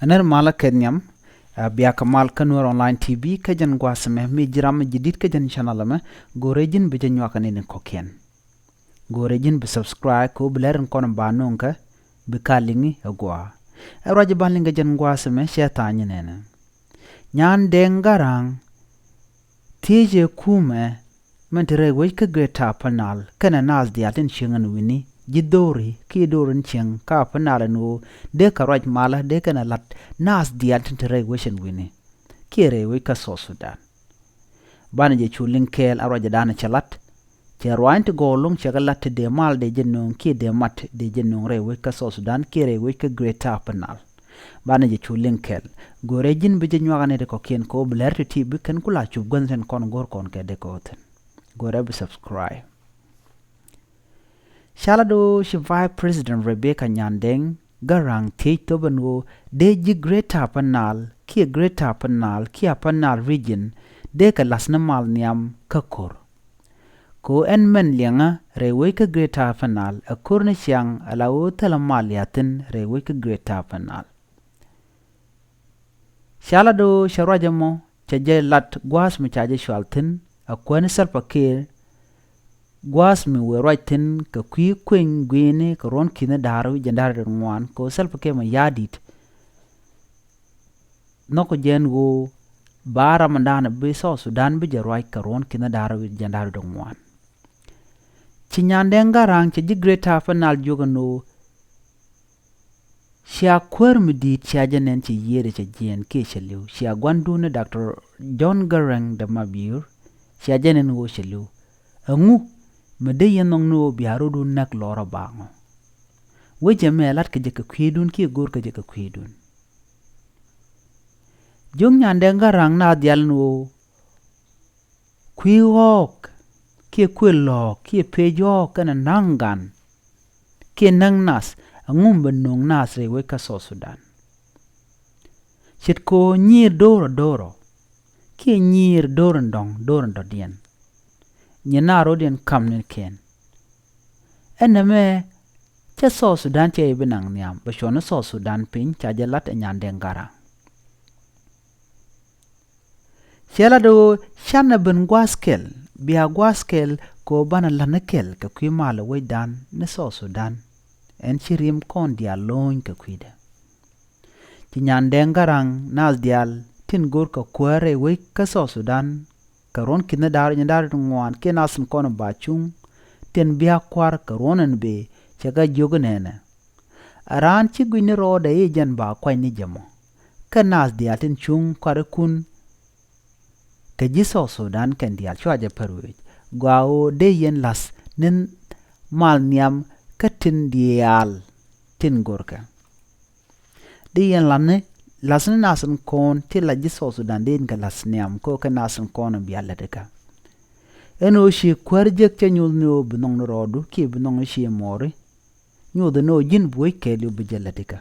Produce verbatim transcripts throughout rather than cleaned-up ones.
Nɛr malä kɛ nhiam, ɛ, bia kɛ mal kä Nuer Online T V kä jɛn gua̱a̱th ɛmɛ, mi ji̱ ram mi ji̱ di̱t kä jɛn channel ɛmɛ, go̱rɛ ji̱n bi jɛ nyuak ni ni kɔ̱kiɛn. Go̱rɛ ji̱n bi subscribe kɛ ɣöö bi lɛr in kɔn ba nööŋ kɛ bi ka liŋi ɛ gua̱a̱. Ɛ ruac ban liŋ kɛ jɛn gua̱a̱th ɛmɛ cɛ tha̱a̱ny nɛnɛ. Nyan Dɛŋ Garaŋ thiecɛ kumɛ min te rɛy wec kä Greater Upper Nile kɛnɛ naath diaal tin cieŋ ɛn wi̱ni, ji̱ dho̱ri kiɛ dho̱ri in cieŋ kä Upper Nile ɛn ɣöö dee kɛ ruac malä dee kɛnɛ la̱t naath diaal tin te rɛy wec ɛn wi̱ni kiɛ rɛy wec kä South Sudan. Banɛ jɛ cu liŋ kɛɛl a ruacɛ danɛ cɛ la̱t. Cɛ ruaany ti gɔw lo̱ŋ cɛ kɛ la̱t ti dee mal dee jɛ nööŋ kiɛ dee mat dee jɛ nööŋ rɛy wec kä South Sudan kiɛ rɛy wec kä Greater Upper Nile. Banɛ jɛ cu liŋ kɛɛl. Go̱rɛ ji̱n bi jɛ nyuak anɛ ti kɔ̱kiɛn kɛ ɣöö bi lɛr ti ti bi kɛn ku la cup guänh tin kɔn go̱r kɔn kɛ dee kɛ ɣöö thi̱n. Go̱rɛ bi subscribe. Ca lat ɣöö ci Vice President Rebecca Nyan Dɛŋ Garaŋ thiec thöp ɛn ɣöö dee ji̱ Greater Upper Nile kiɛ Greater Upper Nile kiɛ Upper Nile region dee kɛ la̱th ni mal nhiam kä ko̱r. Kɛ ɣöö ɛn mɛn liɛŋä rɛy wec kä Greater Upper Nile ɛ ko̱r ni ciaŋ ala ɣöö thilɛ mal lia̱thi̱n rɛy wec kä Greater Upper Nile. Ca lat ɣöö cɛ ruac ɛmɔ cɛ jɛ lat gua̱a̱th mi ca jɛ cual thi̱n ɛ kuäär ni Salva Kiir. Gua̱a̱th mi wëë ruac thi̱n kɛ kui̱ kueny gui̱i̱ni kɛ ruɔ̱n ki̱ni da̱r wi̱c jɛn da̱r wi̱c ŋuan kɛ ɣöö Salva Kiir mɛ ya̱a̱ di̱t. Nhɔk jɛn ɣöö ba ram in da̱a̱n bi South Sudan bi jɛ ruac kɛ ruɔ̱n ki̱ni da̱r wi̱c jɛn da̱r wi̱c ŋuan. Ci Nyan Dɛŋ Garaŋ cɛ ji̱ Greater Upper Nile jiök ɛn ɣöö cia kuäär mi di̱i̱t cia jɛ nɛn ci yiëëdɛ cɛ jiɛɛn kiɛ cɛ li̱w. Cia gua̱ndun ni Doctor John Garang de Mabior cia jɛ nɛn ɣöö cɛ li̱w. Ɛŋu mi dee yɛn nhɔk ni ɣöö bia rɔ̱dun näk lɔrä baŋɔ? Wecɛ mɛ la̱t kɛ jɛ kɛ kui̱dun kiɛ go̱o̱r kɛ jɛ kɛ kui̱dun. Jiök Nyan Dɛŋ Garaŋ naath diaal ni ɣöö kui̱ ɣɔ̱ɔ̱k kiɛ kuël lɔ̱ɔ̱k kiɛ pec ɣɔ̱ɔ̱k kɛnɛ na̱ŋ gan kiɛ näŋ nath, ɛŋu mi bɛ nööŋ nath rɛy wec kä South Sudan? Ce̱tkɛ ɣöö nyiir do̱r ɔ do̱r ɔ kiɛ nyiir do̱r in dɔ̱ŋ do̱r in dɔ̱diɛn. Nyin na ro̱diɛn ka̱m ni kɛn. Ɛn nɛmɛ cä South Sudan cɛ i̱ bi naŋ nhiam bɛ cuɔ̱n ni South Sudan piny ca jɛ la̱t ɛ Nyan Dɛŋ Garaŋ. Cɛ lat ɣöö canɛ ben gua̱a̱th kɛl, bia gua̱a̱th kɛl kɛ ɣöö banɛ la̱t ni kɛl kɛ kui̱ mal ɛ wecdan ni South Sudan. Ɛn ci ri̱em kɔn diaal lo̱o̱ny kɛ kui̱dɛ. Ci Nyan Dɛŋ Garaŋ naath diaal tin go̱o̱r kɛ kuäär rɛy wec kä South Sudan kɛ ruɔ̱n ki̱n ni da̱r wi̱c jɛn da̱r wi̱c ŋuan kiɛ naath in kɔn ba cuŋ tin bia kua̱r kɛ ruɔ̱n ɛn bëë cɛ kɛ jiök inɛnɛ. A raan ci gui̱c ni rɔɔdɛ i̱ jɛn ba kuany ni jɛ mɔ. Kä naath diaal tin cuŋ kua̱rikun kɛ ji̱ South Sudan kɛn diaal cua jɛ pär wec. Gɔaa ɣöö dee yɛn la̱th ni mal nhiam kä tin diaal tin go̱rkɛ. Dee yɛn la̱th ni, la̱th ni naath in kɔn ti la ji̱ South Sudan dee yɛn kɛ la̱th nhiam kä kɛ naath in kɔn in bia lät ikä. Ɛn ɣöö ci kuäär jek cä nyoth ni ɣöö bi nhɔk ni rɔɔdu kiɛ bi nhɔk ni ci mɔɔri. Nyoth ni ɣöö ji̱n bi wec kɛɛliw bi jɛ lät ikä.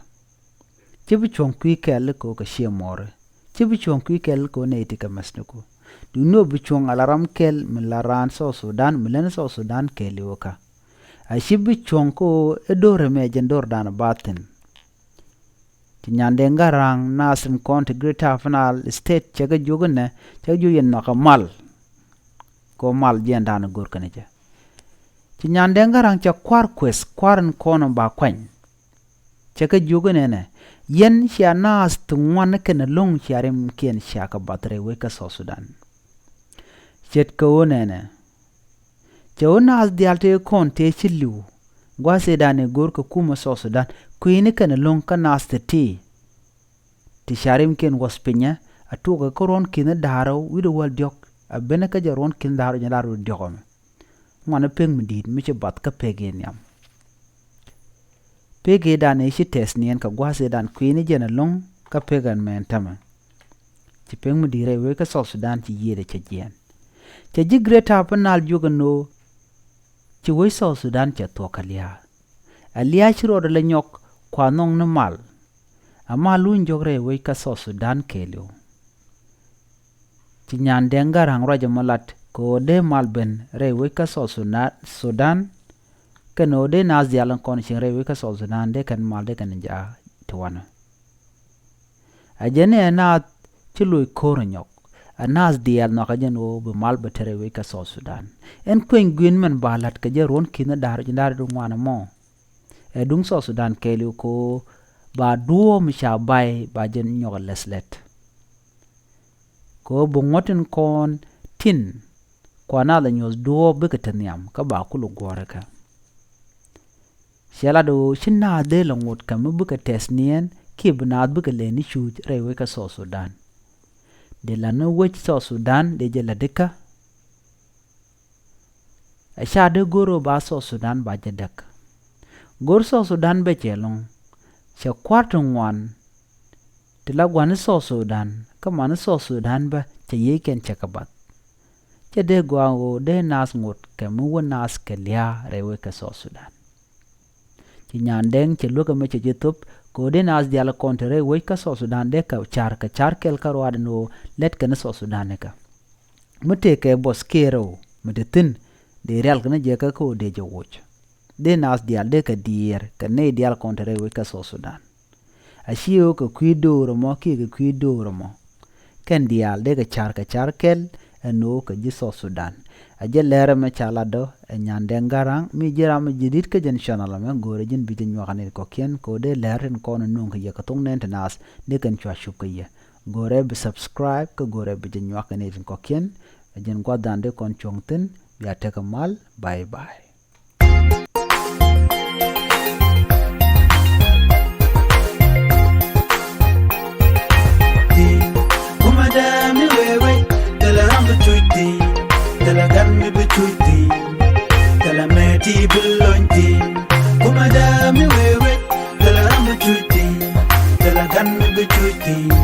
Ci bi cuɔ̱ŋ kui̱ kɛɛl kɛ ɣöö kɛ ci mɔɔri. Ci bi cuɔ̱ŋ kui̱ kɛɛl kɛ ɣöö nɛy ti kɛ mäthniku. Duŋni ɣöö bi cuɔ̱ŋ ala ram kɛl mi la raan South Sudan mi lät ni South Sudan kɛɛliw ikä. A ci bi cuɔ̱ŋ kɛ ɣöö i̱ do̱r ɛmɛ jɛn do̱rdan ba thi̱n. Ci Nyan Dɛŋ Garaŋ naath in kɔn ti Greater Upper Nile State cɛ kɛ jiök inɛ cɛ kɛ jiök yɛn nhɔakɛ mal. Kɛ ɣöö mal jiɛɛndan go̱r kɛn cɛ. Ci Nyan Dɛŋ Garaŋ cɛ kua̱r kueth kua̱r in kɔn in ba kuany. Cɛ kɛ jiök inɛnɛ yɛn cia naath ti ŋuan kɛn lo̱ŋ cia rimkiɛn cia kɛ bath rɛy wec kä South Sudan. Ce̱tkɛ ɣöö nɛnɛ. Cɛ ɣöö naath diaal tëë kɔn tëë ci li̱w. Gua̱a̱th ëëdan ëë go̱o̱r kɛ kumä South Sudan kui̱ni kɛn lo̱ŋ kä naath ti ti. Ti ca rimkiɛn wäth pinyä a tuɔɔkä kä ruɔ̱n ki̱n da̱a̱r rɛw wi̱cdɛ wäl diɔ̱k a benä kä jɛ ruɔ̱n ki̱n da̱a̱r rɛw jɛn da̱a̱r rɛw diɔ̱k ɛmɛ. Ŋuanɛ pek mi di̱i̱t mi ci bath kä pek in nhiam. Pek i̱dan i̱ ci tɛth niɛn kɛ gua̱a̱th i̱dan kui̱ni jɛn ɛlɔ̱ŋ kä pek ɛn mɛn tämɛ. Ci pek mi di̱i̱t rɛy wec kä South Sudan ci yiëëdɛ cɛ jiɛɛn. Cɛ ji̱ Greater Upper Nile jiök ɛn ɣöö ci wec South Sudan cɛ thuɔ̱k kɛ lia̱a̱. Ɛ lia̱a̱ ci rɔɔdɛ lɛ nyɔk kua nhɔk ni mal. Ɛ mal luny jɔk rɛy wec kä South Sudan kɛɛliw. Ci Nyan Dɛŋ Garaŋ ruac ɛmɔ lat kɛ ɣöö dee mal ben rɛy wec kä South Sudan, Sudan, kɛn ɣöö dee naath diaal in kɔn cieŋ rɛy wec kä South Sudan dee kɛn mal dee kɛn jaak ti wanɛ. Ɛ jɛn ɛ naath ci loc ko̱r ɛ nyɔk. Ɛ naath diaal nhɔakɛ jɛn ɣöö bi mal bɛ te rɛy wec kä South Sudan. Ɛn kueny gui̱n mɛn ba la̱t kɛ jɛ ruɔ̱n ki̱n da̱r ji̱ da̱r di ŋuan ɛmɔ. Ɛ duŋ South Sudan kɛɛliw kɛ ɣöö ba duɔ̱ɔ̱p mi ca bay ba jɛn nyɔk ɛ läth lät. Kɛ ɣöö bi ŋuɔ̱t in kɔn tin kua naath ɛ nyuɔ̱th duɔ̱ɔ̱p bikɛ te nhiam kä ba kulɛ guɔ̱ɔ̱rɛ kɛ. Cɛ lat ɣöö ci naath dee lɛ ŋot kɛ mi bikɛ tɛth niɛn kiɛ bi naath bikɛ lɛni cuuc rɛy wec kä South Sudan. Dee la̱t ni wec South Sudan dee jɛ la̱t dikä. Ɛ ca dee go̱r ɣöö ba South Sudan ba jɛ däk. Go̱r South Sudan bɛ cɛ lɔ̱ŋ. Cɛ kua̱r ti ŋuan ti la gua̱n ni South Sudan kä man ni South Sudan bä cɛ yiëëckɛn cɛ kɛ bath. Cɛ dee gɔaa ɣöö dee naath ŋot kɛ mi wä naath kɛ lia̱a̱ rɛy wec kä South Sudan. Ci Nyandɛŋ cɛ luäk ɛmɛ cɛ ji̱ thop kɛ ɣöö dee naath diaal kɔn te rɛy wec kä South Sudan dee kɛ car kɛ car kɛl kä ruaadɛ ni ɣöö lɛt kɛn ni South Sudan nikä. Mi tëëkɛ buɔth kiɛ rɛw mi te thi̱n dee rial kɛn ni jɛ kä kä ɣöö dee jɛ woc. Dee naath diaal dee kɛ diɛɛr kɛ nɛy diaal kɔn te rɛy wec kä South Sudan. A ci ɣöö kɛ kui̱ do̱o̱r ɛmɔ kiɛ kɛ kui̱ do̱o̱r ɛmɔ. Kɛn diaal dee kɛ car kɛ car kɛl ɛn ɣöö kɛ ji̱ South Sudan. A jɛ lɛr ɛmɛ ca lat dɔ ɛ Nyandɛŋ Garaŋ mi ji̱ ram mi ji̱ di̱t kä jɛn channel ɛmɛ go̱o̱rɛ ji̱n bi jɛ nyuak ɛ nɛy kɔ̱kiɛn kɛ ɣöö dee lɛr tin kɔn nuŋ kɛ yɛ kɛ thok nɛn ti naath dee kɛn cua cup kä yɛ. Go̱o̱rɛ bi subscribe kä go̱o̱rɛ bi jɛ nyuak ɛ nɛy tin kɔ̱kiɛn. Ɛ jɛn gua̱thdan dee kɔn cuɔ̱ŋ thi̱n bia tekɛ mal. Bye bye. Kumɛ dee mi wee wec thilɛ ram bi cuc thi̱n, thilɛ gan mi bi cuc thi̱n, thilɛ mɛ ti bi lony thi̱n. Kumɛ dee mi wee wec thilɛ ram bi cuc thi̱n, thilɛ gan mi bi cuc thi̱n.